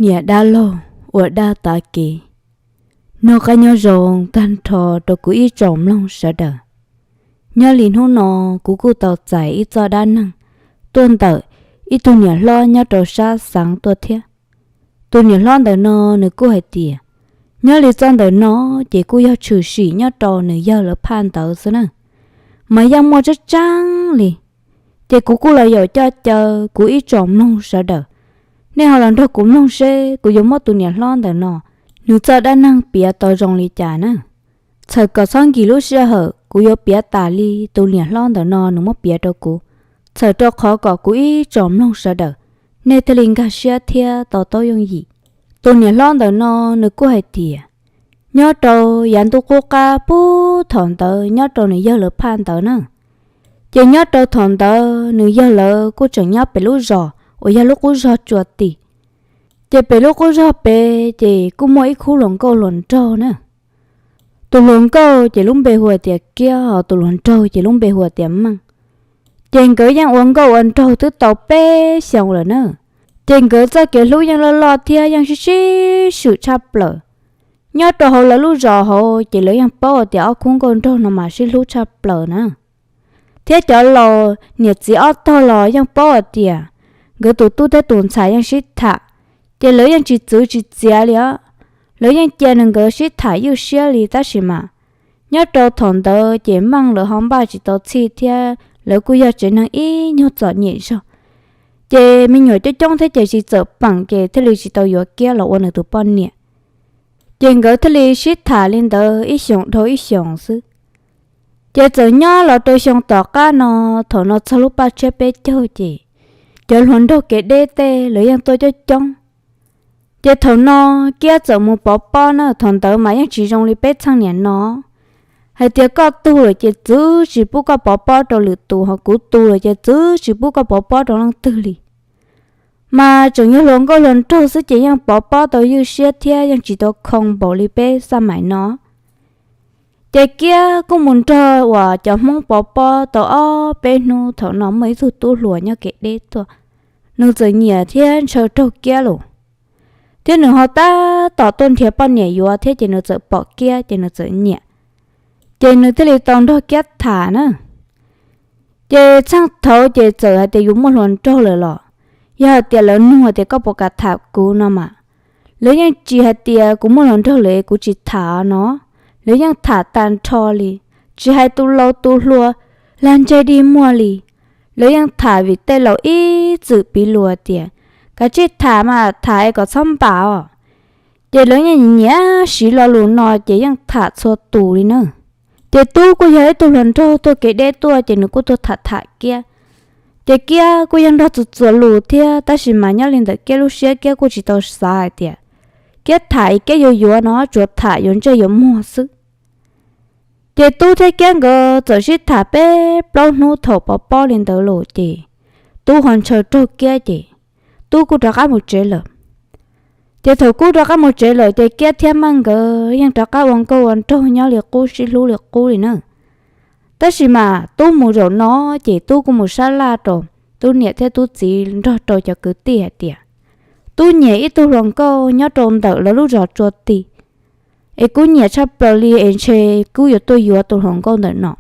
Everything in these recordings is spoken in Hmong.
Niam dab laug uas dab tav kev, noj qab nyob zoo tag nrho rau kuv ib tsoom mloog sawv daws. Nyob li hnub no, kuv kuj tau txais ib txoj dab neeg tuaj ntawm ib tug niam hlob nyob rau sab xeev tuaj thiab. Tus niam hlob ntawm no nws kuj hais tias, nyob li txoj ntawm no ces kuj yog tshwm sim nyob rau nws yawg lawv phaj ntawd xwb na, mas yeej muaj tseeb tseeb li. Ces kuv kuj los yaum coj caw kuv ib tsoom mloog sawv daws, nej ho los nrog kuv mloog seb kuv yuav muab tus niam hlob ntawm no nws txoj dab neeg piav tau zoo li cas na. Txhawm kom txhob nkim lub sij hawm, kuv yuav piav tas li tus niam hlob ntawm no nws muab piav rau kuv, txhawm rau qhov kom kuv ib tsoom mloog sawv daws, nej thiaj li nkag siab thiab to taub yooj yim. Tus niam hlob ntawm no nws kuj hais tias, nyob rau yav ntuj qub qab puag thaum ntawd nyob rau nws yawg lawv phaj ntawd na, ces nyob rau thaum ntawd nws yawg lawv kuj tseem nyob pem lub zos uas yog lub qub zog Tsua Tim. Ces pem lub qub zog pem ces kuj muaj ib khub hluas nkauj hluas nraug na. Tus hluas nkauj ces lub npe hu tias Kiab, ho tus hluas nraug ces lub npe hu tias Meej. Ces nkawd yeej ua nkauj ua nraug twb tau peb xyoos lawm na. Ces nkawd txoj kev hlub yeej loj loj thiab yeej sib sib swm tshaj plaws. Nyob rau hauv lawv lub zos hauv ces lawv yeej paub hais tias ob khub nkauj nraug no mas sib hlub tshaj plaws na. Thiab cov laus niam txiv ob tog los yeej paub hais tias nkawd tus tub thiab tus ntxhais yeej sib tham, ces lawv yeej tsis txwv tsis txiav li os. Lawv yeej cia nws nkawd sib tham ywj siab li tab sis mas nyob rau thaum ntawd ces Meej lawv ho npaj tsis tau txhij thiab lawv kuj yog tsev neeg ib nyuag txom nyem zog. Ces me nyuam coob coob thiab ces tsis txawm peem ces thiaj li tsis tau yuav Kiab los ua nws tus poj niam. Ces nkawd thiaj li sib tham li ntawd ib xyoos dhau ib xyoos xwb. Ces txawm nyob los rau xyoo tom qab no, thaum no txog lub paj tshiab peb caug ces cov hluas nraug kev deb tej lawv yeej tuaj coob coob. Ces thaum no Kiab txawm mus pov pob na, thaum ntawd mas yeej tsis zoo li peb txheej niam no, hais tias koj tu lawm ces txwv tsis pub koj pov pob rau lwm tus, ho kuv tu lawm ces txwv tsis pub koj pov pob rau leej twg li. Mas tseem yog hluas nkauj hluas nraug xwb ces yeej pov pob tau ywj siab thiab yeej tsis tau khoo npaum li peb xaj maim no. Ces Kiab kuj mus nrog uas cov Hmoob pov pob tau ob peb hnub, thaum no muaj ib tug tub hluas nyob kev deb tuaj, nws txawm nyiam thiab ntshaw raug Kiab lawm. Thiab nws ho tab tom tuaj nrhiav poj niam yuav thiab ces nws txawm pom Kiab ces nws txawm nyiam, ces nws thiaj li tau nrog Kiab tham na. Ces txheej thaud ces txawm hais tias yus muaj hluas nraug lawm los, yog hais tias lawv nug hais tias koj puas kam tham kuv no mas, lawv yeej tsis hais tias kuv muaj hluas nraug lawm kuv tsis tham no. Lawv yeej tham tag nrho li, tsis hais tus laus tus hluas, lag ntseg dig muag li. Lawv yeej tham vim tej laus ib txwm piv lus tias kav tsij tham mas tham es kom txhob npam os. Ces lawv yeej nyiam siv lo lus no ces yeej tham txhua tus li na. Ces Tub kuj yog ib tug hluas nraug tuaj kev deb tuaj ces nws kuj tuaj tham tham Kiab. Ces Kiab kuj yeej nrog txuas txuas lus thiab tab sis mas nyob li ntawm Kiab lub siab Kiab kuj tsis tau xav hais tias Kiab tham es Kiab yuav yuav no, tsuas tham yuav ntsej yuav muag xwb. Ces Tub thiab Kiab nkawd txawm sib tham peb plaub hnub thaum pov pob li ntawd lawm ces Tub ho ntshaw raug Kiab ces Tub kuj rov qab mus tsev lawm. Ces thaum Tub rov qab mus tsev lawm ces Kiab thiab Meej nkawd yeej rov qab ua nkauj ua nraug nyob li qub sib hlub li qub li na. Tab sis mas Tub mus zaum no ces Tub kuj mus sab laj rau Tub niam thiab Tub txiv nrog rau cov kwv tij hais tias Tub nyiam ib tug hluas nkauj nyob rau ntawm lawv lub zos Tsua Tim, es kuv nyiam tshaj plaws li es ntshe kuv yuav tuaj yuav tus hluas nkauj ntawm no.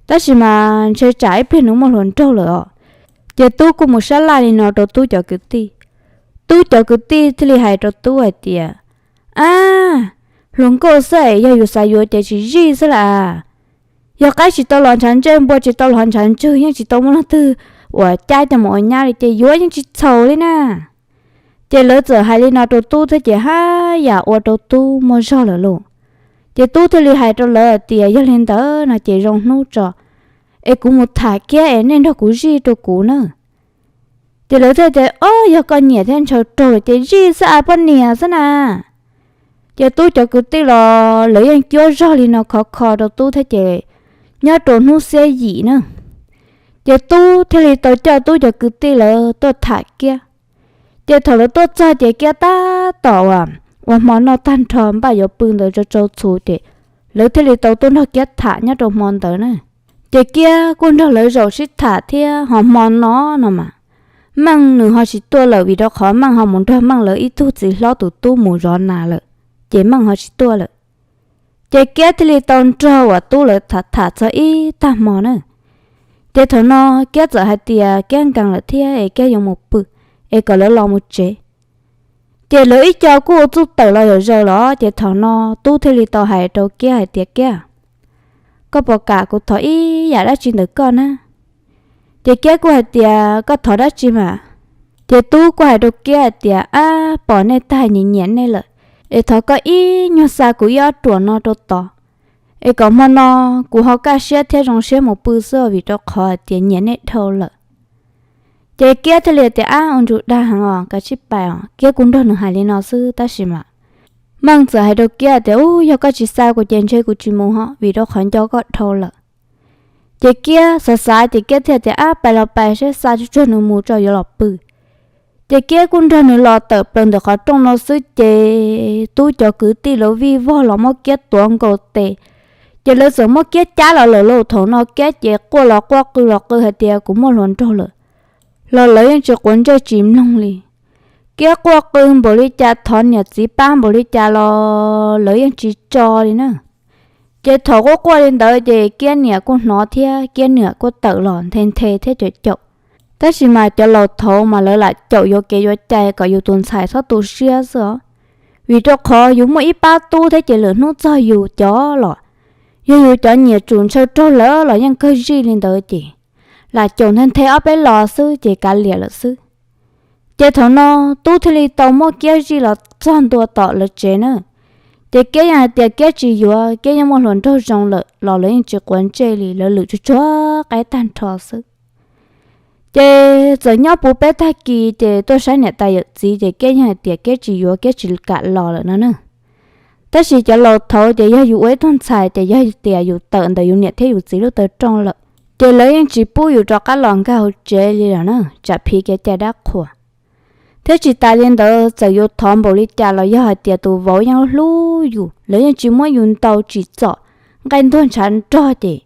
Tab sis mas ntshe tsam ib pliag nws muaj hluas nraug lawm os. Ces Tub kuj mus sab laj li no rau Tub cov kwv tij. Tub cov kwv tij thiaj li hais rau Tub hais tias, ab, hluas nkauj xwb es yog yus xav yuav ces tsis zij xwb las. Yog qaib tsis tau los ntshav ntsej, npua tsis tau los ntshav ntswg, yeej tsis tau muaj leej twg uas cab coj mus ua nyab li ces yuav yeej tsis txhaum li na. Ces lawv txawm hais li no rau Tub thiab ces haj yam ua rau Tub muaj zog lawm lauj. Ces Tub thiaj li hais rau lawv hais tias yog li ntawd no ces zoo hnub tso, es kuv mus tham Kiab es nej nrog kuv zij rau kuv na. Ces lawv thiaj tias, ob, yog koj nyiam thiab ntshaw raug lawm ces zij xwb as poj niam xwb na. Ces Tub cov kwv tij los lawv yeej cuab zog li no khov kho rau Tub thiab ces nyob rau hnub xiab yim na, ces Tub thiaj li tau coj Tub cov kwv tij lawv tuaj tham Kiab. Ces thaum lawv tuaj txog ces Kiab tab tom uas ua hmo noj tag nrho npaj yuav pw ntawd tsau tsau txhuv ces lawv thiaj li tau tuaj nrog Kiab tham nyob rau hmo ntawd na. Ces Kiab kuj nrog lawv zaum sib tham thiab ho hmo no no mas Meej nws ho tsis tuaj lawm vim rau qhov Meej ho mus nrog Meej lawv ib tug txiv hlob tus tub mus zov nas lawm, ces Meej ho tsis tuaj lawm. Ces Kiab thiaj li tau nrog uas tub lawv tham tham txog ib tag hmo na. Ces thaum no Kiab txawm hais tias Kiab nkees lawm thiab es Kiab yuav mus pw, es kom lawv los mus tsev. Ces lawv ib co kuj ua txuj tawm los yam zaws los, ces thaum no tub thiaj li tau hais rau Kiab hais tias, Kiab, koj puas kam kuv thov ib yam dab tsi ntawm koj na? Ces Kiab kuj hais tias, koj thov dab tsi mas? Ces tub kuj hais rau Kiab hais tias, ab, pom nej tag nyiam nyiam nej lawm, es thov koj ib nyuag xa kuv ib ob ruam no rau tod, es kom hmo no kuv ho kaj siab thiab zoo siab mus pw xwb vim rau qhov hais tias nyiam nej dhau lawm. Ces Kiab thiaj li tias, ab, ua ntsug dag heev os, kav tsij pais os. Kiab kuj nrog nws hais li no xwb tab sis mas Meej txawm hais rau Kiab tias, ub, yog koj tsis xa kuv ces ntshe kuv tsis mus ho vim rau qhov nco koj dhau lawm. Ces Kiab xav xav ces Kiab thiaj tias, ab, pais los pais seb xa tsuag tsuag nws mus tso yuav los pw. Ces Kiab kuj nrog nws los tawm plaws ntawm qhov rooj no xwb ces tub cov kwv tij lawv vij vog los muab Kiab tuav nkaus tes, ces lawv txawm muab Kiab cab los lawm lauj. Thaum no Kiab ces quaj los quaj qw los qw hais tias kuv muaj hluas nraug lawm, los lawv yeej tsis quav ntsej tsis mloog li. Kiab quaj qw npaum li cas thov niam txiv pab npaum li cas los lawv yeej tsis tso li na. Ces thaum quaj quaj li ntawd ces Kiab niam kuj hnov thiab Kiab niam kuj tawm los nthe nthe thiab caum caum. Tab sis mas cov laus thaud mas lawv lam caum yuav kev yuav cai kom yus tus ntxhais txhob tu siab xwb os. Vim rau qhov yus muaj ib pab tub thiab ces lwm hnub txog yus cov los, yog yus cov nyiam tsum ntshaw raug lawm los yeej kawg zij li ntawd ces lam caum nthe nthe ob peb los xwb ces kav liam lawm xwb. Ces thaum no tub thiaj li tau muab Kiab zij los txog ntua tom lawv tsev na. Ces Kiab yeej hais tias Kiab tsis yuav, Kiab yeej muaj hluas nraug zoo lawm los lawv yeej tsis quav ntsej li, lawv lwm tsuag tsuag qaib tag nrho xwb. Ces txawm nyob puv peb tag kis ces tuaj saib niam tais yawm txiv ces Kiab yeej hais tias Kiab tsis yuav, Kiab tsis kam los lawm no na. Tab sis cov laus thaud ces yog yus ua ib tug ntxhais ces yog tias yus tawm ntawm yus niam thiab yus txiv lub taw rooj lawm, ces lawv yeej tsis pub yus rov qab los nkag hauv tsev li lawm na, tsam phiv kev cai dab qhuas. Thiab tsis tas li ntawd txawm yuav thov npaum li cas los yog hais tias tus vauv yeej hlub yus, lawv yeej tsis muab yus ntaus tsim txom nqaij ntuag ntshav nrog ces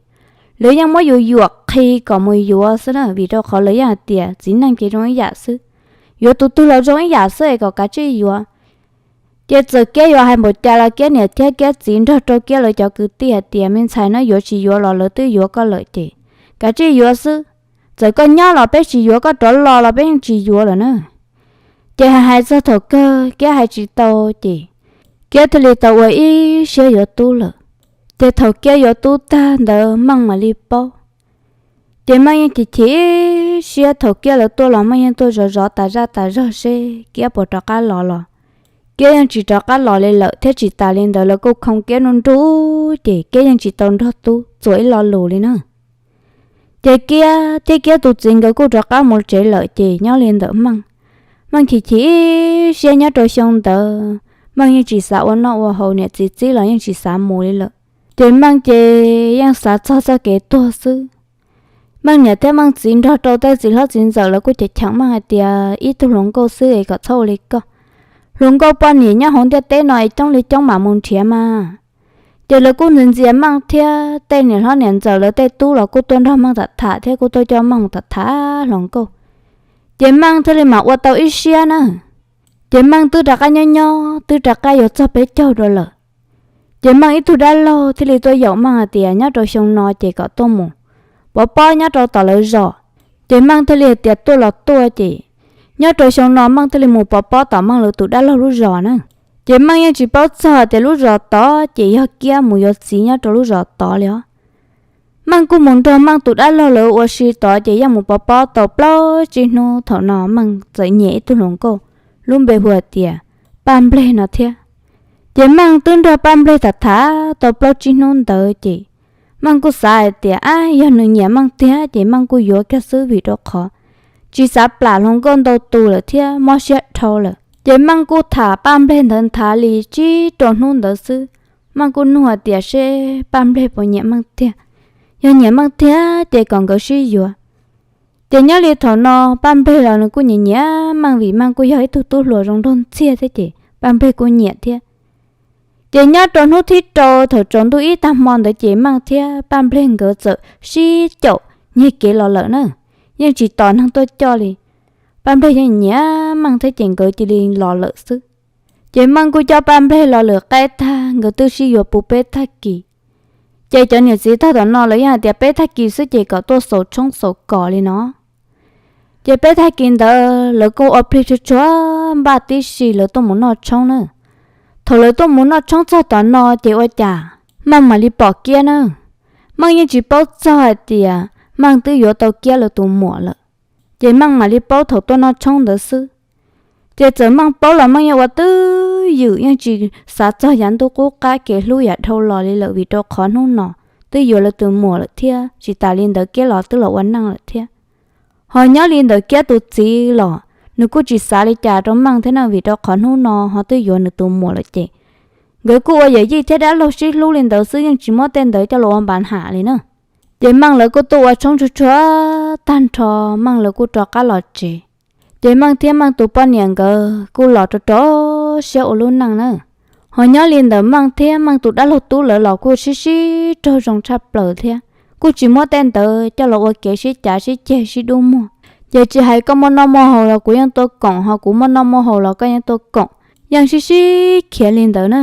lawv yeej muab yus yuam qhi kom mus yuav xwb na, vim rau qhov lawv yeej hais tias txiv neej ces zoo ib yam xwb, yuav tus twg los zoo ib yam xwb es kom kav tsij yuav. Ces txawm Kiab yuav hais npaum cas los Kiab niam thiab Kiab txiv nrog rau Kiab lawv cov kwv tij hais tias me ntxhais no yuav tsis yuav los lawv twb yuav koj lawm ces kav tsij yuav xwb. Txawm koj nyob los peb tsis yuav, koj rov los los peb yeej tsis yuav lawm na. Ces hais hais txog thaum kawg Kiab hais tsis tau ces Kiab thiaj li tau ua ib siab yuav tub lawm. Ces thaum Kiab yuav tub tag ntawd Meej mam li paub. Ces Meej yeej chim chim ib siab, thaum Kiab lawv tuaj los Meej yeej tuaj zov zov tas zaj tas zog seb Kiab puas rov qab los los Kiab yeej tsis rov qab los li lawm, thiab tsis tas li ntawd lawv kuj khoo Kiab nruj nruj ces Kiab yeej tsis tau nrog tub txuas ib lo lus li na. Ces Kiab thiab Kiab tus txiv nkawd kuj rov qab mus tsev lawm ces nyob li ntawm Meej, Meej chim chim ib siab nyob rau xyoo ntawd Meej yeej tsis xav ua noj ua haus, niam txiv txib los yeej tsis xav mus li lawm. Ces Meej ces yeej xav txog txoj kev tuag xwb. Meej niam thiab Meej txiv nrog rau tej txiv hlob txiv ntxawm lawv kuj cheem cheem Meej hais tias ib tug hluas nkauj xwb es kom txhob ua li koj. Hluas nkauj poj niam nyob hauv ntiaj teb no es coob li coob mam mus nrhiav mas. Ces lawv kuj ntxias ntxias Meej thiab tej niam hlob niam ntxawm lawv tej tub los kuj tuaj nrog Meej tham tham thiab kuj tuaj coj Meej mus tham tham hluas nkauj. Ces Meej thiaj li mam ua tau ib siab na. Ces Meej twb rov qab nyob nyob twb rov qab yuav txog peb caug dua lawm. Ces Meej ib tug dab laug thiaj li tuaj yaum Meej hais tias nyob rau xyoo no ces kom tuaj mus pov pob nyob rau tom lawv zos. Ces Meej thiaj li hais tias tuaj los tuaj ces nyob rau xyoo no Meej thiaj li mus pov pob tom Meej lawv tus dab laug lub zos na. Ces Meej yeej tsis paub txog tias lub zos tod ces yog Kiab mus yuav txiv nyob rau lub zos tod li os. Meej kuj mus nrog Meej tus dab laug lawv ua si tod ces yeej mus pov pob tau plaub tsib hnub, thaum no Meej txawm nyiam ib tug hluas nkauj lub npe hu hais tias Paj Nplej no thiab. Ces Meej twb nrog Paj Nplej tham tham tau plaub tsib hnub ntawd ces Meej kuj xav hais tias ab, yog nws nyiam Meej tiag ces Meej kuj yuav kiag xwb vim rau qhov tsis xav plam hluas nkauj ntau tus lawm thiab mob siab dhau lawm. Ces Meej kuj tham Paj Nplej ntawd nthav li tsib rau hnub ntawd xwb. Meej kuj nug hais tias seb Paj Nplej puas nyiam Meej tiag, yog nyiam Meej tiag ces kom nkawd sib yuav. Ces nyob li thaum no Paj Nplej los nws kuj nyiam nyiam Meej vim Meej kuj yog ib tug tub hluas zoo nraug ntxiag thiab ces Paj Nplej kuj nyiam thiab. Ces nyob rau hnub thib rau thaum tsaus ntuj ib tag hmo ntawd ces Meej thiab Paj Nplej nkawd txawm sib caum nyiag kev los lawm na, yeej tsis tos neeg tuaj coj li. Paj Nplej yeej nyiam Meej thiab ces nkawd cia li los lawm xwb. Ces Meej kuj coj Paj Nplej los lwm qaib tag, nkawd twb sib yuav puv peb tag kis. Ces cov niam txiv tog tom no lawv yeej hais tias peb tag kis xwb ces kom tuaj xaus tshoob xaus kos li no. Ces peb tag kis ntawd lawv kuj ua plig tsuag tsuag npaj tib si lawv tuaj mus noj tshoob na. Thaum lawv tuaj mus noj tshoob txog tom no ces ua cas Meej mam li pom Kiab na. Meej yeej tsis paub txog hais tias Meej twb yuav tau Kiab lawv tus muam lawm. Ces Meej mam li paub thaum tuaj noj tshoob ntawd xwb. Ces txawm Meej paub los Meej yeej ua twj ywm yeej tsis xav txog yav ntuj qub qab kev hlub yam dhau los li lawm vim rau qhov hnub no twb yuav lawv tus muam lawm thiab tsis tas li ntawd Kiab los twb los ua neej lawm thiab. Ho nyob li ntawd Kiab tus txiv los nws kuj tsis xav li cas rau Meej thiab na vim rau qhov hnub no ho twb yuav nws tus muam lawm ces nkawd kuj ua yawm yij thiab dab laug sib hlub li ntawd xwb yeej tsis muab tej ntawd coj los ua npa ham li na. Ces Meej lawv kuj tuaj ua tshoob tsuag tsuag tag nrho, Meej lawv kuj rov qab los tsev. Ces Meej thiab Meej tus poj niam nkawd kuj los rau rau siab ua lub neej na. Ho nyob li ntawd Meej thiab Meej tus dab laug tub lawv los kuj sib sib raug zoo tshaj plaws thiab, kuj tsis muab tej ntawd coj los ua kev sib cav sib ceg sib dub muag. Ces tsis hais koj muaj noj muaj haus los kuv yeej tuaj koom, ho kuv muaj noj muaj haus los koj yeej tuaj koom, yeej sib sib khiav li ntawd na.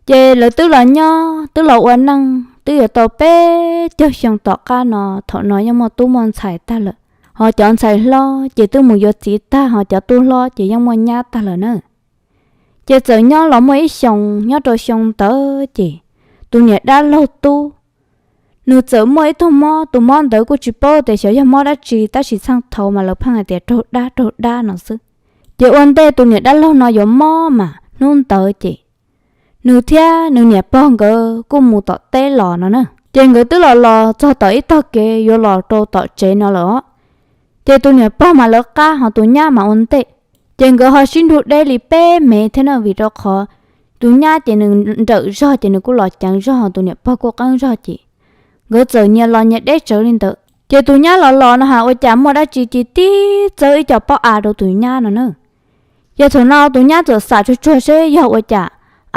Ces lawv twb los nyob twb los ua neej twb yuav tau peb caug xyoo tom qab no, thaum no yeej muaj tub muaj ntxhais tag lawm. Ho cov ntxhais hlob ces twb mus yuav txiv tag, ho cov tub hlob ces yeej muaj nyab tag lawm na. Ces txawm nyob los muaj ib xyoos, nyob rau xyoo ntawd ces tus niam dab laug tub, nws txawm muaj ib tug mob, tus mob ntawd kuj tsis paub tias xyov yog mob dab tsi, tab sis txheej thaud mas lawv pheej hais tias raug dab raug dab no xwb. Ces ua ntej tus niam dab laug no yuav mob mas hnub ntawd ces nws thiab nws niam pog nkawd kuj mus tom teb los no na. Ces nkawd twb los los txog tom ib tog kev yuav los rau tom tsev no lawm os. Ces tus niam pog mas lawv qab, ho tus nyab mas ua ntej. Ces nkawd ho sib nrug deb li peb mev thiab na, vim rau qhov tus nyab ces nws nrawm zog ces nws kuj los ceev zog, tus niam pog kuj qeeb zog ces nkawd txawm nyias los nyias deb tsawv li ntawd. Ces tus nyab los los no has ua cas muaj dab tsi cia li txawb ib co pob av rau tus nyab no na. Ces thaum no tus nyab txawm xam tsuag tsuag seb yog ua cas,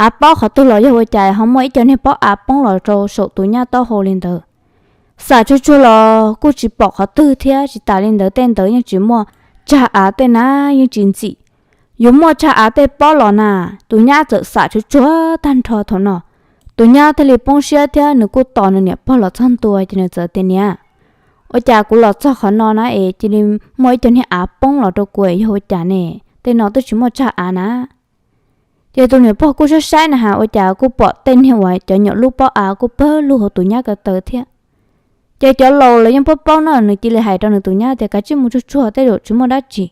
av pob qhov twg los yog ua cas ho muaj ib co niag pob av poob los rau saum tus nyab taub hau li ntawd. Xam tsuag tsuag los kuj tsis pom qhov twg thiab, tsis tas li ntawd tej ntawd yeej tsis muaj tsag av tej na, yeej tsis ntxim yuav muaj tsag av tej pob los na. Tus nyab txawm xam tsuag tsuag tag nrho thaum no, tus nyab thiaj li poob siab thiab nws kuj tos nws niam pog los txog ntua ces nws txawm tias, Niam, ua cas kuv los txog qhov no na es cia li muaj ib co niag av poob los rau kuv es yog ua cas ne? Tej no twb tsis muaj tsag av na. Ces tus niam pog kuj saib saib na has ua cas kuj pom tej niag uas cov nyuam lub pob av kuj pawg lug hauv tus nyab ko taw thiab. Ces cov laus lawv yeej paub paub na, nws cia li hais rau nws tus nyab tias, Kav tsij mus tsuag tsuag, tej zaum tsis muaj dab tsi.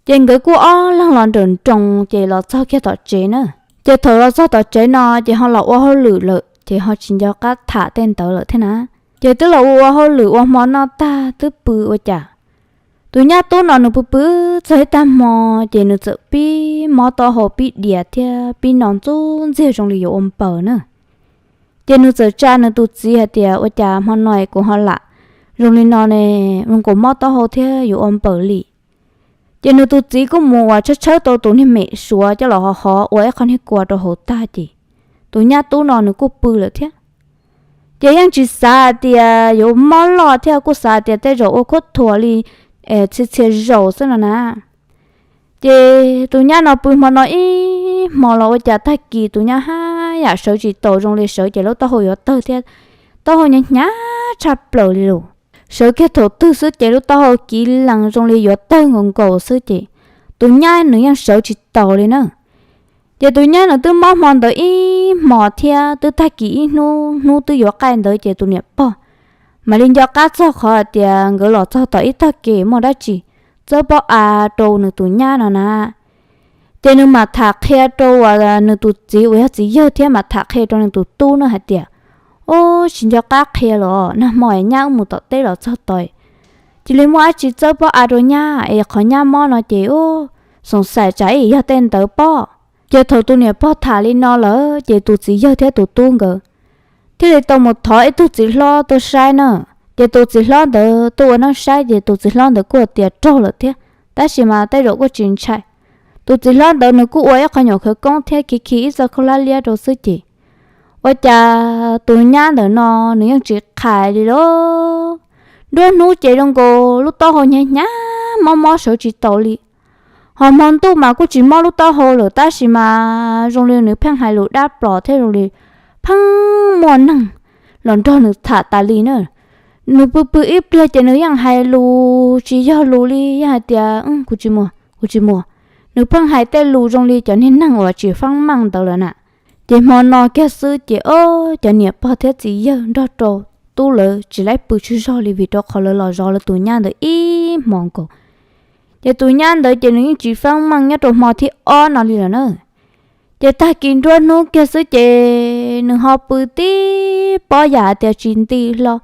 Ces nkawd kuj ob leeg los nrawm nroos ces los txog kiag tom tsev na. Ces thaum los txog tom tsev no ces ho los ua hauj lwm lawm ces ho tsis nco qab tham tej ntawd lawm thiab na. Ces twb los ua ua hauj lwm ua hmo noj tag twb pw ua cas, tus nyab tub no nws pw pw txog ib tag hmo ces nws txawm pib mob taub hau pib dias thiab pib no ntxub ntxiag zoo li yuav ua npaws na. Ces nws txawm tsa nws tus txiv hais tias, Ua cas hmo no kuv ho lam zoo li no ne, zoo nkaus mob taub hau thiab yuav ua npaws li. Ces nws tus txiv kuj mus uas tshawb tshawb tau tus niag mem suav coj los hov hov ua ib qho niag kua rau hauv tag ces tus nyab tub no nws kuj pw lawm thiab. Ces yeej tsis xav hais tias yuav mob loj thiab, kuj xav hais tias tej zaum ua khuab thuas li txhia txhia zaus xwb no na. Ces tus nyab no pw hmo no ib hmo los ua cas tag kis tus nyab haj yam sawv tsis taus, zoo li sawv ces lub taub hau yuav tawg thiab, taub hau hnyav hnyav tshaj plaws li lus. Sawv kiag thaum twg xwb ces lub taub hau kiv lees zoo li yuav tawg nkaus nkaus xwb ces tus nyab nws yeej sawv tsis taus li na. Ces tus nyab nws twb mob hmo ntawd ib hmos thiab twb tag kis ib hnub, hnub twb yuav qaij ntawd ces tus niam pog mam li nco qab txog qhov hais tias nkawd los txog tom ib tog kev muaj dab tsi txawb pob av rau nws tus nyab no na. Ces nws mam tham qhia rau uas nws tus txiv uas yog txiv yawg thiab mam tham qhia rau nws tus tub na hais tias, Ub, tsis nco qab qhia los nag hmo nyab wb mus tom teb los txog tod, cia li muaj dab tsi txawb pob av rau nyab es qhov nyab mob no ces ub, xoom xaim tsam ib yam yog tej ntawd pob. Ces thaum tus niam pog tham li no lawm ces tus txiv yawg thiab tus tub nkawd thiaj li tau mus thov ib tug txiv hlob tuaj saib na. Ces tus txiv hlob ntawd tuaj ua neeb saib ces tus txiv hlob ntawd kuj tias raug lawm thiab, tab sis mas tej zaum kuj tsis ntshai. Tus txiv hlob ntawd nws kuj ua ib qho nyuam khawv koob thiab khi khi ib txoj khaub hlab liab rau xwb ces ua cas tus nyab ntawm no nws yeej tsis qhais li lauj. Nruab hnub ces zoo nkaus lub taub hau hnyav hnyav mob mob sawv tsis taus li. Ho hmo ntuj mas kuj tsis mob lub taub hau lawm, tab sis mas zoo li nws pheej hais lus dab plos thiab zoo li pheej muaj neeg los nrog nws tham tas li na. Nws pw pw ib pliag ces nws yeej hais lus tsis yog lus li, yeej hais tias, kuv tsis mus, kuv tsis mus. Nws pheej hais tej lus zoo li cov niag neeg uas tsis feeb meej ntawd lawm na. Ces hmo no kiag xwb ces ob cov niam pog thiab txiv yawg nrog rau tub lawv tsis laib pw tsaug zog li, vim rau qhov lawv los zov lawv tus nyab ntawd ib hmos nkaus. Ces tus nyab ntawd ces nws yeej tsis feeb meej nyob rau hmo thib ob no li lawm na. Ces tag kis nruab hnub kiag xwb ces nws ho pw tib pob yam hais tias tsis nti hlo,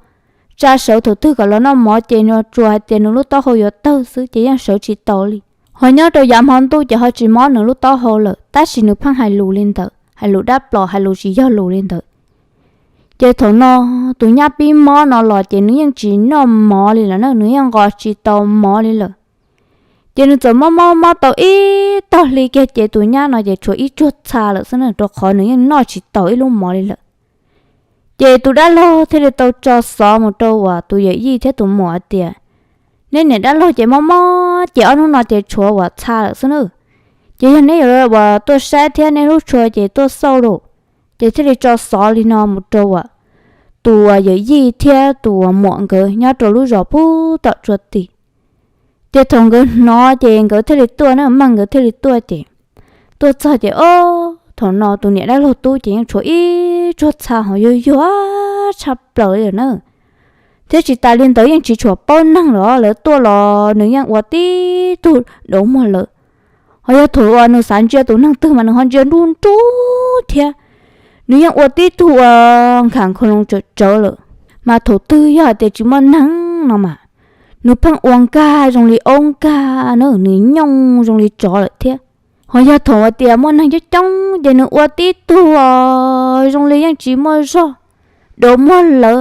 tsa sawv thaum twg kom los noj mov ces nws tsuas hais tias nws lub taub hau yuav tawg xwb ces yeej sawv tsis taus li. Ho nyob rau yav hmo ntuj ces ho tsis mob nws lub taub hau lawm, tab sis nws pheej hais lus li ntawd, hais lus dab plos, hais lus tsis yog lus li ntawd. Ces thaum no tus nyab pib mob no los ces nws yeej tsis noj mov li lawm na, nws yeej nqos tsis tau mov li lawm. Ces nws txawm mob mob mob tau ib tog hli kiag ces tus nyab no ces tshuav ib tsuag txha lawm xwb na, rau qhov nws yeej noj tsis tau ib lub mov li lawm. Ces tus dab laug thiaj li tau tso xov mus rau uas tus yawm yij thiab tus muam hais tias, neb niam dab laug ces mob mob ces ob hnub no ces tshuav uas txha lawm xwb na. Ces yog neb yuav uas tuaj saib thiab neb hlub tshua ces tuaj xauj lauj. Ces thiaj li tso xov li no mus rau uas tus uas yawm yij thiab tus uas muam nkawd nyob rau lub zos pub tom tsua tim. Ces thaum nkawd hnov ces nkawd thiaj li tuaj na, Meej nkawd thiaj li tuaj ces tuaj txog ces ob, thaum no tus niam dab laug tub ces yeej tshuav ib tsuag txha ho yuag yuag tshaj plaws li lawm na. Thiab tsis tas li ntawd yeej tsis tshuav paub neeg los lawv tuaj los nws yeej ua tib tug dauv muag lawv. Ho yog thaum uas nws xav ntsia tus neeg twg mas nws ho ntsia nruj nruj thiab. Nws yeej ua tib tug ua nkhav nkhaus loo tsawv tsawv lawm. Mas thaum twg yog hais tias tsis muaj neeg no mas nws pheej ua nkag zoo li aub nkag na, nws nyooj zoo li tsov lawm thiab. Ho yog thaum hais tias muaj neeg coob coob ces nws ua tib tug zoo li yeej tsis muaj zog, dauv muag lawv,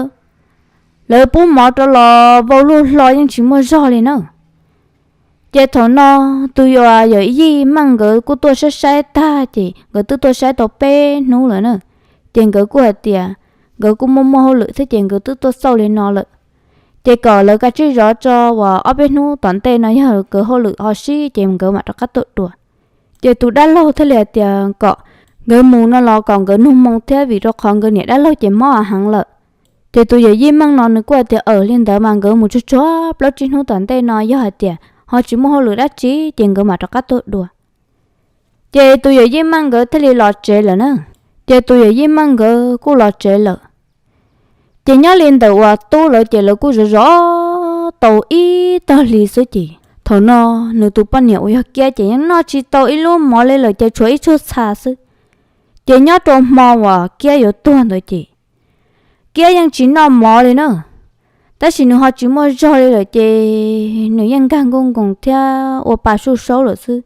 lawv pub mov rau los vau luaj hlo yeej tsis muaj zog li na. Ces thaum no tus yawm yij Meej nkawd kuj tuaj saib saib tag ces nkawd twb tuaj saib tau peb hnub lawm na. Ces nkawd kuj hais tias nkawd kuj muaj muaj hauj lwm thiab ces nkawd twb tuaj xauj li no lawm. Ces kom lawv kav tsij zov tso uas ob peb hnub tom ntej no yog nkawd hauj lwm ho sib ces nkawd mam rov qab tuaj dua. Ces tus dab laug thiaj li hais tias kom nkawd mus no los kom nkawd nug moo thiab vim rau qhov nkawd niam dab laug ces mob heev lawm. Ces tus yawm yij Meej no nws kuj hais tias aws li ntawd mas nkawd mus tsuag tsuag plaub tsib hnub tom ntej no yog hais tias ho tsis muaj hauj lwm dab tsi ces nkawd mam rov qab tuaj dua. Ces tus yawm yij Meej nkawd thiaj li los tsev lawm na. Ces tus yawm yij Meej nkawd kuj los tsev lawm. Ces nyob li ntawm uas tub lawv ces lawv kuj zov zov tau ib tog hli xwb ces thaum no nws tus poj niam uas yog Kiab ces yeej noj tsis tau ib lub mov li lawm ces tshuav ib tsuag txha xwb. Ces nyob rau hmo uas Kiab yuav tuag ntawd ces Kiab yeej tsis noj mov li na. Tab sis nws ho tsis muaj zog li lawm ces nws yeej nkag nkuj nkoos thiab ua pa suj saub lawm xwb.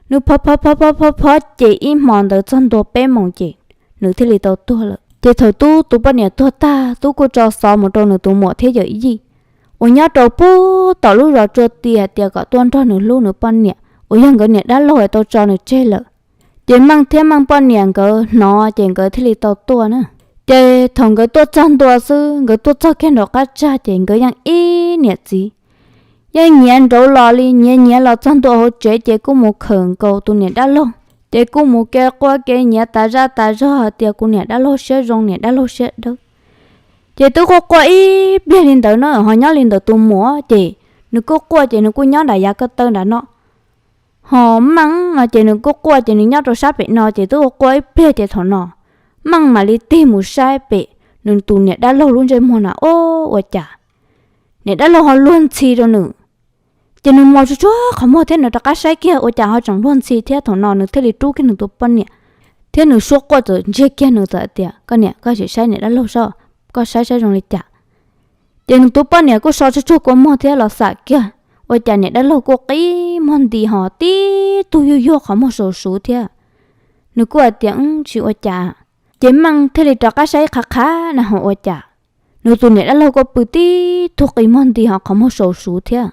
Nws phov phov phov phov phov phov ces ib hmo ntawd txog ntua peb moos ces nws thiaj li tau tuag lawm. Ces thaum tub tus poj niam tuag tag, tub kuj tso xov mus rau nws tus muam thiab yawm yij uas nyob rau pub tom lub zos tsua ti hais tias kom tuaj nrog nws hlub nws poj niam uas yog nkawd niam dab laug tau tso nws tseg lawm. Ces Meej thiab Meej poj niam nkawd hnov ces nkawd thiaj li tau tuaj na. Ces thaum nkawd tuaj txog ntua xwb, nkawd tuaj txog kiag nraum qab tsag ces nkawd yeej ib niam txiv yeej nyiav nraud los li, nyiav nyiav los txog ntua hauv tsev ces kuj mus khawm nkaus tus niam dab laug. Ces kuj mus kev quaj kev nyiav tas zaj tas zog hais tias kuv niam dab laug siab zoo, niam dab laug siab dawb. Ces twb quaj quaj ib pliag li ntawd na, ho nyob li ntawd tus muam ces nws kuj quaj ces nws kuj nyob nram yav ko taw nram no. Ho Meej no ces nws kuj quaj ces nws nyob rau sab pem no ces twb quaj ib pliag ces thaum no Meej mam li tig mus saib pem nws tus niam dab laug lub ntsej muag na, o, ua cas niam dab laug ho luag ntxhi rau nws. Ces nws mos tsuag tsuag qhov muag thiab nws rov qab saib kiag ua cas ho tseem luag ntxhi thiab. Thaum no nws thiaj li rub kiag nws tus poj niam, thiab nws suab quaj txawm ntsiag kiag nws txawm tias, koj niam, koj sim saib niam dab laug soj, koj saib saib zoo li cas. Ces nws tus poj niam kuj so tsuag tsuag kua muag thiab los xam kiag, ua cas niam dab laug kuj qi muag nti ho tib tug yuag yuag qhov muag saum suv thiab. Nws kuj hais tias, tsis ua cas. Ces Meej thiaj li rov qab saib qhav qhav na ho ua cas nws tus niam dab laug kuj pw tib tug qi muag nti ho qhov muag saum suv thiab.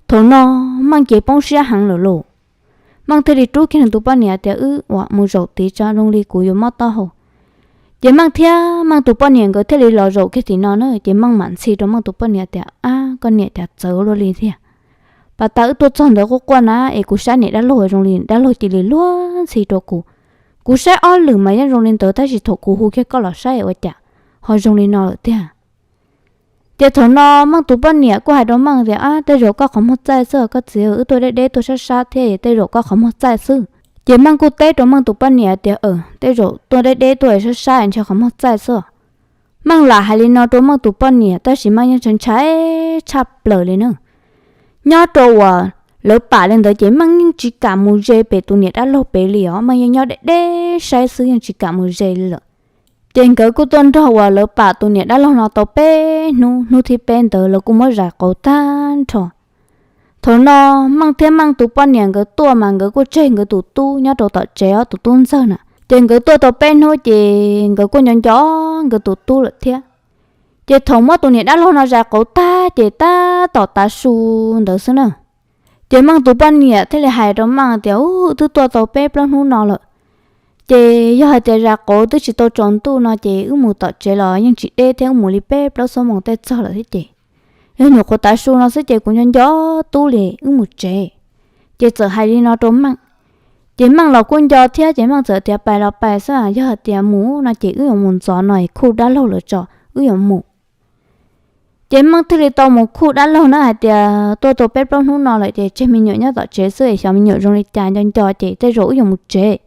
Thaum no Meej ces poob siab heev lawm lauj. Meej thiaj li rub kiag nws tus poj niam tias, wb ua mus zaum tid tso, zoo li kuv yuav mob taub hau. Ces Meej thiab Meej tus poj niam nkawd thiaj li los zaum kiag tim no na. Ces Meej mam ntxhi rau Meej tus poj niam tias, ab, koj niam cas txawv luaj li tiag. Pas tas wb tuaj txog ntawd quaj quaj na es kuv saib niam dab laug zoo li dab laug cia li luag ntxhi rau kuv. Kuv saib ob lwm mas yeej zoo li ntawd tab sis thaum kuv hu kiag koj los saib ua cas ho zoo li no lawm tiag. Ces thaum no Meej tus poj niam kuj hais rau Meej tias, Ab, tej zaum koj qhov muag txaij xwb koj txiv, wb tuaj deb deb tuaj sab sab thiab tej zaum koj qhov muag txaij xwb. Ces Meej kuj teb rau Meej tus poj niam tias, Tej zaum tuaj deb deb tuaj sab sab ntshe qhov muag txaij xwb. Meej lam hais li no rau Meej tus poj niam tab sis Meej yeej ntshai ntshai tshaj plaws li na. Nyob rau uas lawv pam li ntawd ces Meej yeej tsis kam mus ze pem tus niam dab laug pem li os, Meej yeej nyob deb deb saib xwb yeej tsis kam mus ze li lawm. Ces nkawd kuj tuaj nrog uas lawv pam tus niam dab laug no tau peb hnub, hnub thib peb ntawd lawv kuj muab zais qauv tag nrho. Thaum no Meej thiab Meej tus poj niam nkawd tuaj mas nkawd kuj tseg nkawd tus tub nyob rau tom tsev ob tus tub ntxawg na. Ces nkawd tuaj tau peb hnub ces nkawd kuj nco nco nkawd tus tub lawm thiab. Ces thaum muab tus niam dab laug no zais qauv tag ces tab tom tav su ntawd xwb na. Ces Meej tus poj niam thiaj li hais rau Meej tias, Ub, twb tuaj tau peb plaub hnub no lawm. Ces yog hais tias zais qauv twb tsis tau tsaus ntuj no ces wb mus tom tsev los yeej tsis deb thiab, wb mus li peb plaub xuab moos tej txog lawm thiab ces yog nyuam qhuav tav su no xwb ces kuv nco nco tub li, wb mus tsev. Ces txawm hais li no rau Meej. Ces Meej los kuj nco thiab ces Meej txawm tias, Pais los pais xwb, yog hais tias mus no ces wb yuav mus ntxov no es khuj dab laug lawm tso, wb yuav mus. Ces Meej thiaj li tau mus khuj dab laug na hais tias, Tuaj tau peb plaub hnub no lawm ces tseg me nyuam nyob tom tsev xwb es xyov me nyuam zoo li cas nco nco ces tej zaum wb yuav mus tsev.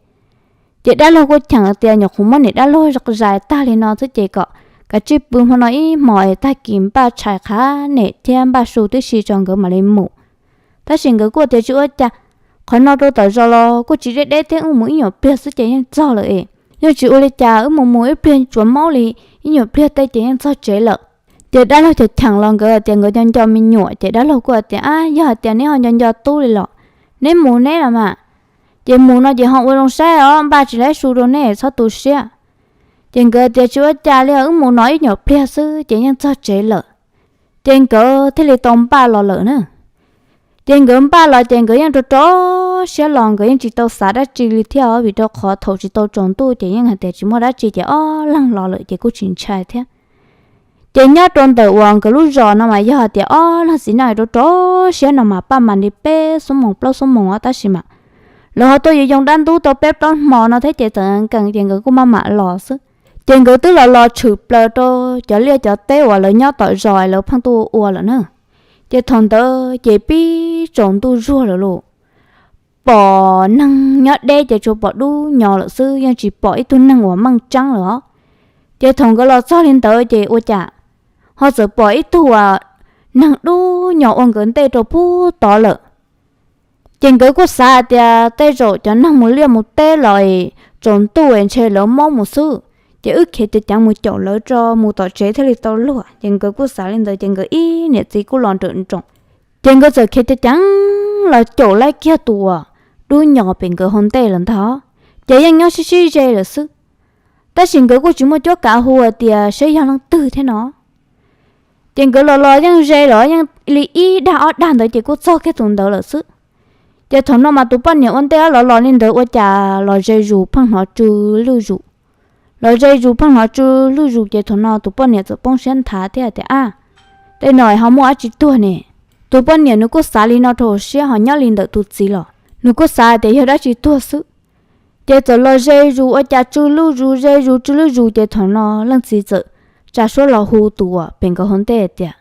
Ces dab laug kuj cheem tias nyuam qhuav muab niam dab laug zais tag li no xwb ces kom kav tsij pw hmo no ib hmos es tag kis npaj tshais qhav nem thiab npaj su tib si tso nkawd mam li mus. Tab sis nkawd kuj tias tsis ua cas, qhov no rau tom zos los kuj tsis deb deb thiab, wb mus ib nyuam pliag xwb ces yeej txog lawm es yeej tsis ua li cas, wb mus mus ib pliag tsuas maub li ib nyuam pliag tej ces yeej txog tsev lawm. Ces dab laug cheem cheem los nkawd tias nkawd nco nco me nyuam ces dab laug kuj tias, Ab, yog hais tias neb ho nco nco tub li los neb mus neb los mas. Ces mus no ces ho ua zoo saib os, npaj tsis laib su rau neb, txhob tu siab. Ces nkawd tias tsis ua cas li, wb mus no ib nyuam pliag xwb ces yeej txog tsev lawm. Ces nkawd thiaj li tau npaj los lawm na. Ces nkawd npaj los ces nkawd yeej rau rau siab los, nkawd yeej tsis tau xav dab tsi li thiab os, vim rau qhov thaum tsis tau tsaus ntuj ces yeej hais tias tsis muaj dab tsi ces ob leeg los lawm ces kuj tsis ntshai thiab. Ces nyob rau ntawm uas nkawd lub zos no mas yog hais tias ob leeg txiv neej rau rau siab no mas paj mas li peb xuab moos plaub xuab moos os, tab sis mas lawv ho tuaj yuav yoo dab ntub tau peb plaub hmo no thiab ces txawm nkees ces nkawd kuj maj mam los xwb. Ces nkawd twb los los tshwm plaws rau cov liaj cov teb uas lawv nyob tom zos lawv pheej tuaj ua lawm na. Ces thaum ntawd ces pib tsaus ntuj zuag lawm lauj. Pom neeg nyob deb ces tsuas pom dub nyos lawm xwb, yeej tsis pom ib tug neeg uas meej tseeb lawm os. Ces thaum nkawd los txog li ntawd ces ua cas ho txawm pom ib tug uas neeg dub nyos ua nkawd ntej rau pub tod lawm. Ces nkawd kuj xav hais tias tej zaum cov neeg mus liaj mus teb los es tsaus ntuj es ntshe lawv maub mus xwb, ces wb khiav ceev ceev mus caum lawv tso mus tom tsev thiaj li tau luag. Ces nkawd kuj xav li ntawd ces nkawd ib niam txiv kuj los nrawm nroos. Ces nkawd txawm khiav ceev ceev los caum laib kiag tus uas dub nyos pem nkawd hauv ntej lawm ntag. Ces yeej nyob sib sib ze lawm xwb, tab sis nkawd kuj tsis muaj cuab kav hu hais tias saib yog leej twg thiab no. Ces nkawd los los yeej ze los yeej li ib dag ob dag ntawd ces kuj txog kiag tus ntawd lawm xwb. Ces thaum no mas tus poj niam ua ntej los los li ntawd ua cas los ze zus pheej hnov tsw lwj zus. Los ze zus pheej hnov tsw lwj zus ces thaum no tus poj niam txawm poob siab nthav thiab hais tias, Ab, tej no ho muaj dab tsi tuag ne? Tus poj niam nws kuj xav li no rau hauv siab ho nyob li ntawm tus txiv los nws kuj xav hais tias yog dab tsi tuag xwb. Ces txawm los ze zus ua cas tsw lwj zus ze zus tsw lwj zus ces thaum no leej txiv txawm tsa suab los hu tus uas pem nkawd hauv ntej hais tias,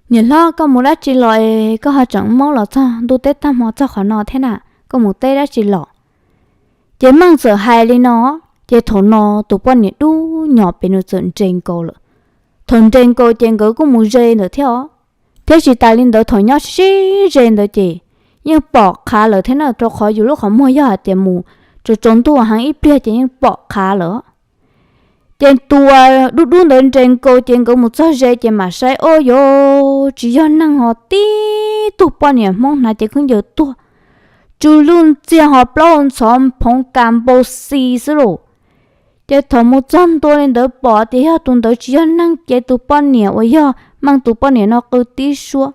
Niam hlob, koj mus dab tsi los es koj ho tseem maub los txog ntuj teb tag hmo txog qhov no thiab na? Koj mus teb dab tsi los? Ces Meej txawm hais li no, ces thaum no tus poj niam dub nyos pem nws txawm nres nkaus lawm. Thaum nres nkaus ces nkawd kuj mus ze ntawd thiab os. Thiab tsis tas li ntawd thaum nyob sib ze ntawd ces yeej pom qhav lawm thiab na, rau qhov yus lub qhov muag yog hais tias mus tsaus tsaus ntuj heev ib pliag ces yeej pom qhav lawm. Ces tus dub dub ntawd nres nkaus ces nkawd mus txog ze ces mam saib, o yos, tsis yog neeg ho tib tug poj niam Hmoob hnav cev khaub ncaws tuag, tsw lwj ntxiag ho plaub ntxhov phoov kas npau xi xwb lauj. Ces thaum mus txog ntua li ntawd pom tias yog tus ntawd tsis yog neeg ces tus poj niam uas yog Meej tus poj niam no qw tib suab,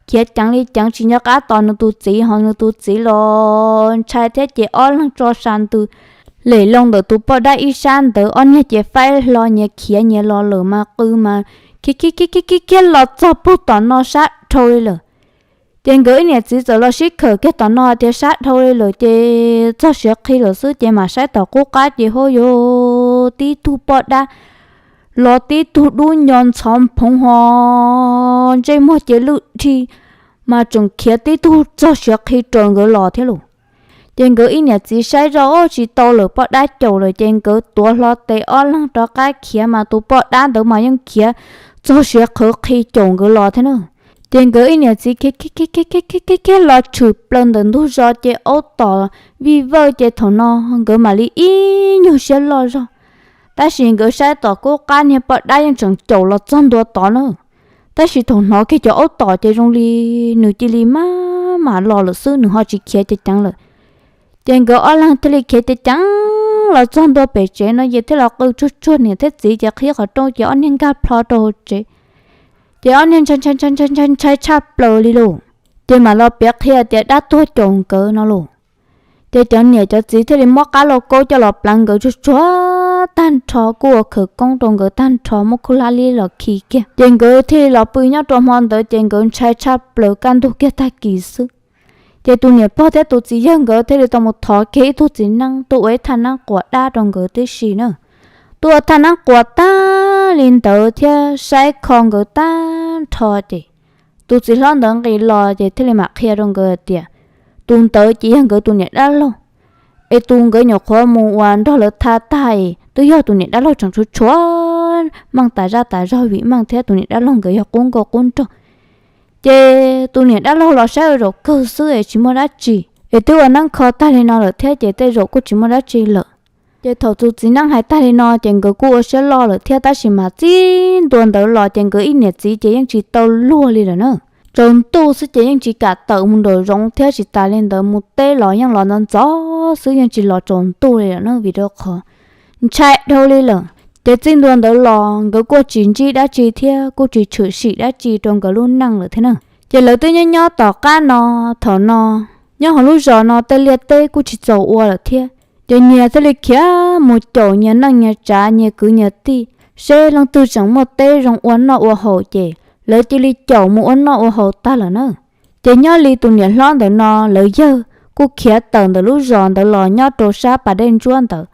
khiav ceev li ceev tsis nco qab tos nws tus txiv ho nws tus txiv los ntshai thiab ces ob leeg tso sa ntws lem loo ntawm tus poj dab ib sab ntawd, ob niag ces faib hlo nyias khiav nyias los lawm mas qw mas khiav khiav khiav khiav khiav los txog puag tom no sab dhau li lawm. Ces nkawd ib niam txiv txawm los sib khawm kiag tom no tias sab dhau li lawm ces txog siav qhi lawm xwb ces mam saib tom qub qab ces ho yuav tib tug poj dab los tib tug dub nyo ntxhov phoov ho ntsej muag ces lwj dhi mas tseem khiav tib tug txog siav qhi raws nkawd los thiab lauj. Ces nkawd ib niam txiv saib zoj tsis tau lawm, poj dab caum lawm ces nkawd tuav hlo tes ob leeg rov qab khiav mas tus poj dab ntawd mas yeej khiav txog siav qhawv qhi caum nkawd los thiab na. Ces nkawd ib niam txiv khiav khiav khiav khiav khiav khiav los tshwm plaws ntawm ntug zos ces aub tom vij vawj ces thaum no nkawd mam li ib nyuag siab loj zog. Tab sis nkawd saib tom qub qab niag poj dab yeej tseem caum los txog ntua tod na. Tab sis thaum hnov kiag cov aub tom ces zoo li nws cia li maj mam los lawm xwb, nws ho tsis khiav ceev ceev lawm. Ces nkawd ob leeg thiaj li khiav ceev ceev los txog ntua pem tsev no ces thiaj los qw tsuag tsuag niam thiab txiv ces qhib qhov rooj ces ob niag nkag plho rau hauv tsev. Ces ob niag ntshai ntshai ntshai ntshai ntshai ntshai tshaj plaws li lauj. Ces mam los piav qhia tias dab tuag caum nkawd no lauj. Ces cov niam cov txiv thiaj li muab qab lauj kaub coj los pleev nkawd tsuag tsuag tag nrho, kuj ua khawv koob rau nkawd tag nrho, muab khuj hlab li los khi kiag. Ces nkawd thiaj li los pw nyob rau hmo ntawd ces nkawd ntshai tshaj plaws, kaj ntug kiag tag kis xwb. Ces tus niam pog thiab tus txiv yawg nkawd thiaj li tau mus thov kiag ib tug txiv neeb tuaj ua ib thaj neeb quas dab rau nkawd tib si na. Tuaj ua thaj neeb quas tag li ntawd thiab saib kho nkawd tag nrho ces tus txiv hlob ntawd nqis los ces thiaj li mam qhia rau nkawd hais tias tus ntawd ces yog nkawd tus niam dab laug, es tus nkawd nyuam qhuav mus uas nrog lawv tha tag es twb yog tus niam dab laug tseem tshuav tshuav meej tas zaj tas zog vim meej thiab tus niam dab laug nkawd yog qub nkauj qub nraug. Ces tus niam dab laug los saib ua zaum kawg xwb es tsis muaj dab tsi, es twb ua neeb kho tag li no lawm thiab ces tej zaum kuj tsis muaj dab tsi lawm. Ces thaum tus txiv neeb hais tag li no ces nkawd kuj ua siab loj lawm thiab, tab sis mas txij ntua ntawd los ces nkawd ib niam txiv ces yeej tsis tau luag li lawm na. Tsaus ntuj xwb ces yeej tsis kam tawm mus nraum zoov thiab, tsis tas li ntawd mus teb los yeej los ntxov ntxov xwb, yeej tsis los tsaus ntuj li lawm na, vim rau qhov ntshai dhau li lawm. Ces txij ntua ntawd los nkawd kuj tsis ntsib dab tsi thiab kuj tsis tshwm sim dab tsi rau nkawd lub neej lawm thiab na. Ces lawv twb nyob nyob tom qab no, thaum no nyob hauv lub zos no tej liaj teb kuj tsis txaus ua lawm thiab. Ces nyias thiaj li khiav mus caum nyias neej nyias tsav, nyias kwv nyias tij, seb leej twg tseem muaj teb zoo ua noj ua haus ces lawv cia li caum mus ua noj ua haus tag lawm na. Ces nyob li tus niam hlob ntawm no lawv yawg kuj khiav tawm ntawm lub zos ntawd los nyob rau sab pas dej ntsuab ntawd.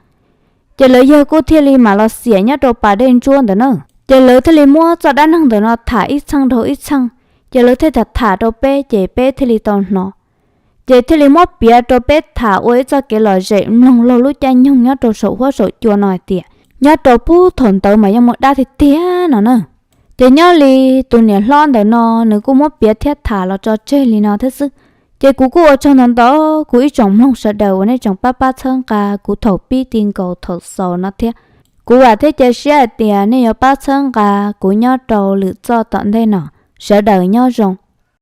Ces lawv yawg kuj thiaj li mam los xiam nyob rau pas dej ntsuab ntawd na. Ces lawv thiaj li muab txoj dab neeg ntawm no tham ib txheej dhau ib txheej, ces lawv thiaj tham tham rau peb ces peb thiaj li tau hnov. Ces thiaj li muab piav rau peb tham ua ib txoj kev lom zem mloog laug lub caij nyoog nyob rau saum huab saum cua no hais tias nyob rau puag thaum ntawd mas yeej muaj dab tiag tiag no na. Ces nyob li tus niam hlob ntawm no nws kuj muab piav thiab tham los tso tseg li no thiab xwb. Ces kuv kuj ua tsaug ntau ntau kuv ib tsoom mloog sawv daws uas nej tseem pab pab txhawb nqa kuv thaum pib ti nkaus thaum xaus no thiab. Kuv vam thiab cia siab hais tias nej yuav pab txhawb nqa kuv nyob rau lwm txoj tom ntej no. Sawv daws nyob zoo.